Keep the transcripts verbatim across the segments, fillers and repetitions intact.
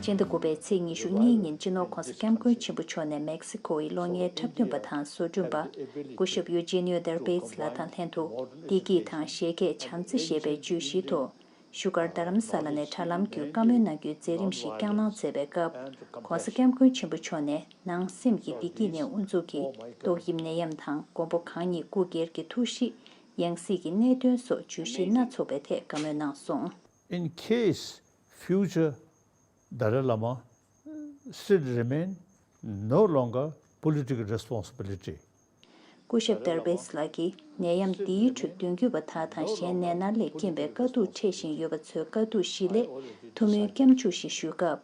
སྤྱི་ཟླ་དགུ་པའི་ཚེས་ཉི་ཤུ་གཉིས་ཉིན་སྤྱི་ནོར་༧གོང་ས་༧སྐྱབས་མགོན་ཆེན་པོ་མཆོག་ནས་མེག་སི་ཀོ་ཡི་གློག་བརྙན་འཁྲབ་སྟོན་པ་དང་བཟོ་སྐྲུན་པ་སྐུ་ཞབས་ཡུ་ཇི་ནིའོ་དར་བེས་ལགས་དང་ལྷན་དུ་བདེ་སྐྱིད་དང་བཞད་གད་བྱམས་བརྩེ་ཞེས་པའི་བརྗོད་གཞིའི་ཐོག་བཞུགས་སྒར་རྡ་རམ་ས་ལ་ནས་དྲ་ལམ་བརྒྱུད་བཀའ་མོལ་གནང་རྒྱུའི་མཛད་རིམ་ཞིག་བསྐྱངས་གནང་མཛད་པའི་སྐབས། ྋགོང་ས་ྋསྐྱབས་མགོན་ཆེན་པོ་མཆོག་ནས་ནང་སེམས་ཀྱི་བདེ་སྐྱིད་ནས་དབུ་འཛུགས་ཀྱིས་ཏོག་དབྱིབས་ནད་ཡམས་དང་མགོན་པོ་གང་ཉིད་སྐུ་སྒེར་གྱི་ཐུགས་གཤིས། ཡང་སྲིད་ཀྱི་གནད་དོན་སོགས་བརྗོད་གཞི་སྣ་ཚོགས་པའི་ཐད་བཀའ་མོལ་གནང་སོང་། In case future Dalai Lama still remain no longer political responsibility. སྐུ་ཞབས་དར་བེས་ལགས་ཀྱིས་ནད་ཡམས་འདིའི་ཁྲོད་མདུན་སྐྱོད་པ་དག་དང་གཞན་ནད་མནར་ལས་རྐྱེན་པས་དཀའ་སྡུག་འཕྲད་བཞིན་ཡོད་པ་ཚོའི་དཀའ་སྡུག་གཞི་ལས་ཐུགས་སྨོན་སྐྱབས་འཇུག་ཞིག་ཞུས་སྐབས།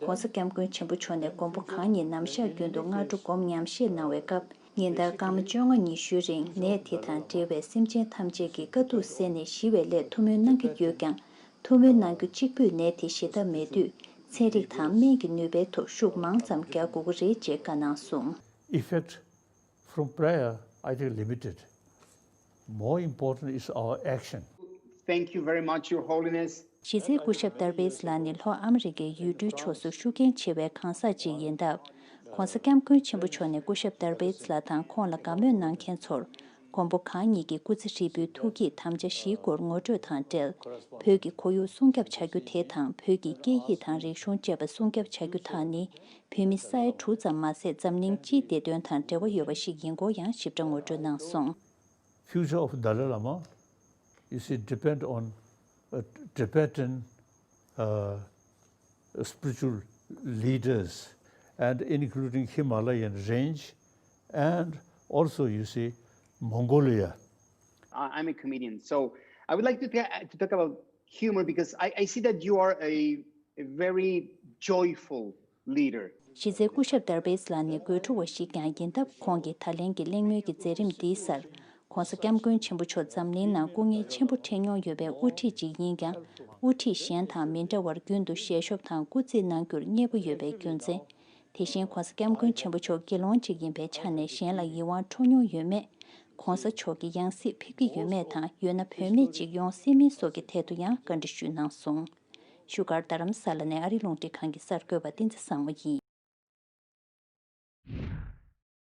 ྋགོང་ས་ྋསྐྱབས་མགོན་ཆེན་པོ་མཆོག་ནས་མགོན་པོ་གང་ཉིད་ནམ་ཞག་རྒྱུན་དུ་སྔ་དྲོ་སྒོམ་ཉམས་བཞེས་གནང་བའི་སྐབས། ཉིན་ལྟར་སྐར་མ་བཅོ་ལྔ་ཉི་ཤུའི་རིང་ནད་དེ་དང་འབྲེལ་བའི་སེམས་ཅན་ཐམས་ཅད་ཀྱི་དཀའ་སྡུག་བསལ་ནས་ཞི་བའི་སླད་ཐུགས་སྨོན་གནང་གི་ཡོད་ཀྱང་། ཐུགས་སྨོན་གནང་རྒྱུ་གཅིག་པུས་ནད་དེ་ཞི་ཐབས་མེད་དུས། ཚན་རིག་དང་སྨན་གྱི་ནུས་པའི་ཐོག་ཤུགས་མང་ཙམ་རྒྱག་དགོས་ཀྱི་རེད་ཅེས་བཀའ་གནང་སོང་། Effect from prayer, I think, limited. More important is our action. Thank you very much, Your Holiness. གཞི་རྩའི་སྐུ་ཞབས་དར་བེས་ལགས་ནི་ལྷོ་ཨ་མི་རི་ཀའི་ཡུལ་གྲུའི་ཕྱོགས་སུ་ཤུགས་རྐྱེན་ཆེ་བའི་གང་ཟག་ཅིག་ཡིན་སྟབས། ྋགོང་ས་ྋསྐྱབས་མགོན་ཆེན་པོ་མཆོག་ནས་སྐུ་ཞབས་དར་བེས་ལགས་དང་ཁོང་ལ་དགའ་མོས་གནང་མཁན་ཚོར། མགོན་པོ་གང་ཉིད་ཀྱི་སྐུ་ཚེ་ཧྲིལ་པོའི་ཐུགས་བསྐྱེད་དམ་བཅའ་བཞིའི་སྐོར་ངོ་སྤྲོད་དང་འབྲེལ། བོད་ཀྱི་ཁོར་ཡུག་སྲུང་སྐྱོབ་བྱ་རྒྱུ་དེ་དང་བོད་ཀྱི་སྐད་ཡིག་དང་རིག་གཞུང་བཅས་པ་སྲུང་སྐྱོབ་བྱ་རྒྱུ་དག་ནི། བོད་མི་ས་ཡ་དྲུག་ཙམ་མ་ཟད་འཛམ་གླིང་སྤྱིའི་བདེ་དོན་དང་འབྲེལ་བ་ཡོད་པ་ཞིག་ཡིན་སྐོར་ཡང་ཞིབ་ཕྲ་ངོ་སྤྲོད་གནང་སོང་། Future of Dalai Lama, you see, depend on uh, Tibetan uh, spiritual leaders, and including Himalayan range, and also, you see, Mongolia. I- I'm a comedian, so I would like to, ta- to talk about humor because I, I see that you are a, a very joyful leader. གཞི་རྩའི་སྐུ་ཞབས་དར་བེས་ལགས་ནི་དགོད་བྲོ་བ་ཞིག་ཀྱང་ཡིན་སྟབས། ཁོང་གིས་ད་ལན་གྱི་གླེང་མོལ་གྱི་མཛད་རིམ་འདིའི་སར། ྋགོང་ས་ྋསྐྱབས་མགོན་ཆེན་པོ་མཆོག་འཛམ་གླིང་ནང་སྐུ་ངལ་ཆེན་པོ་འཕྲད་མྱོང་ཡོད་པའི་དབུ་ཁྲིད་ཅིག་ཡིན་ཀྱང་། དབུ་ཁྲིད་གཞན་དང་མི་འདྲ་བར་རྒྱུན་དུ་ཞལ་ཤོབ་དང་སྐུ་རྩེད་གནང་རྒྱུར་མཉེས་པོ་ཡོད་པའི་རྒྱུ་མཚན། དེ་བཞིན་ྋགོང་ས་ྋསྐྱབས་མགོན་ཆེན་པོ་མཆོག་དགེ་སློང་ཅིག་ཡིན་པའི་ཆ་ནས་གཞན་ལ་ཡིད་དབང་འཕྲོག་མྱོང་ཡོད་མེད། ྋགོང་ས་མཆོག་གི་ཡང་སྲིད་ཕེབས་ཀྱི་ཡོད་མེད་དང་། ཡོད་ན་བུད་མེད་ཅིག་ཡོང་སྲིད་མིན་སོགས་ཀྱི་ཐད་དུ་ཡང་བཀའ་འདྲི་ཞུས་གནང་སོང་། བཞུགས་སྒར་རྡ་རམ་ས་ལ་ནས་ཨ་རི་རླུང་འཕྲིན་ཁང་གི་གསར་འགོད་པ་བསྟན་འཛིན་བཟང་མོ་ཡིན།